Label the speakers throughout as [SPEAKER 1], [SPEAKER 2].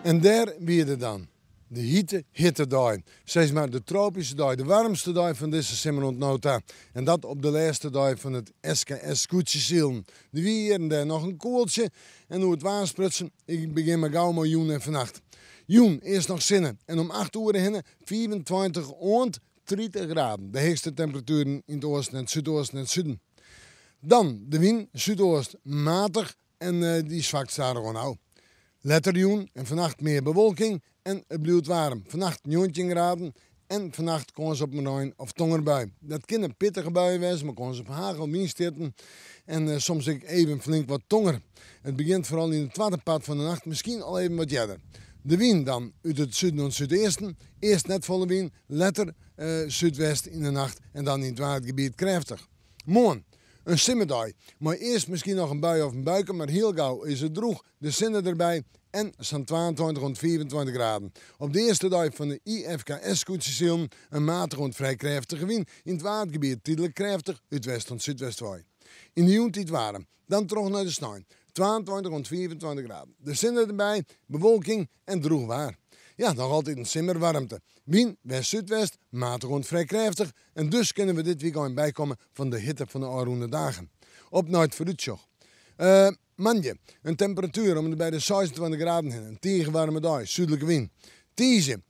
[SPEAKER 1] En dêr wie er dan. De hite hittedei. Sis mar de tropyske dei, de waarmste dei fan dizze simmer oant no ta. En dat op de lêste dei fan it SKS skûtsjesilen. Der wie hjir en dêr noch in koeltsje. En oer it waar sprutsen, ik begjin mar gau mei jûn en fannacht. Jûn earst noch sinne en om 8 oere hinne 25 oant 30 graden. De heechste temperatueren yn it oasten en it súdoasten en it suden. Dan de wyn, súdoast matich en dy swakt stadichoan ôf. Letter jûn en fannacht mear bewolking en it bliuwt waarm. Fannacht 19 graden en fannacht kâns op in rein of tongerbui. Dat kin in pittige bui wêze, mei kâns op hagel, wynstjitten en soms ek even flink wat tonger. It begjint foaral yn it twadde part fan de nacht, miskien al even wat earder. De wyn dan út it suden oant súdeasten. Earst net folle wyn, letter súdwest yn de nacht en dan yn it Waadgebiet krêftich. Moarn, in simmerdei, mei earst miskien noch in bui of in buike, mar hiel gau is it drûch, de sinne derby en sa'n 22 oant 25 graden. Op de earste dei fan de IFKS-skûtsjesilen in matige oant frij krêftige wyn, yn it Waadgebiet tydlik krêftich út west oant súdwest wei. Yn de jûntiid waarm, dan troch nei de snein, 22 oant 25 graden. De sinne derby, bewolking en drûch waar. Ja, noch altyd in simmerwaarmte. Wyn west-súdwest, matich oant frij krêftich en dus kinne we dit wykein bykomme fan de hitte fan de ôfrûne dagen. Op nei it foarútsjoch. Moandei, in temperatuer om en by de 26 graden hinne, in tige waarme dei, súdlike wyn. Tiisdei,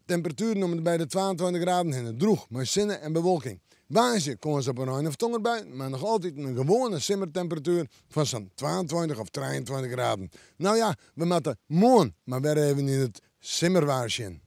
[SPEAKER 1] temperatueren om en by de 22 graden hinne, drûch mei sinne en bewolking. Woansdei kâns op in rein of tongerbui, mar noch altyd in gewoane simmertemperatuer fan sa'n 22 of 23 graden. No ja, we moatte moarn mar wer even yn it simmerwaar sjen.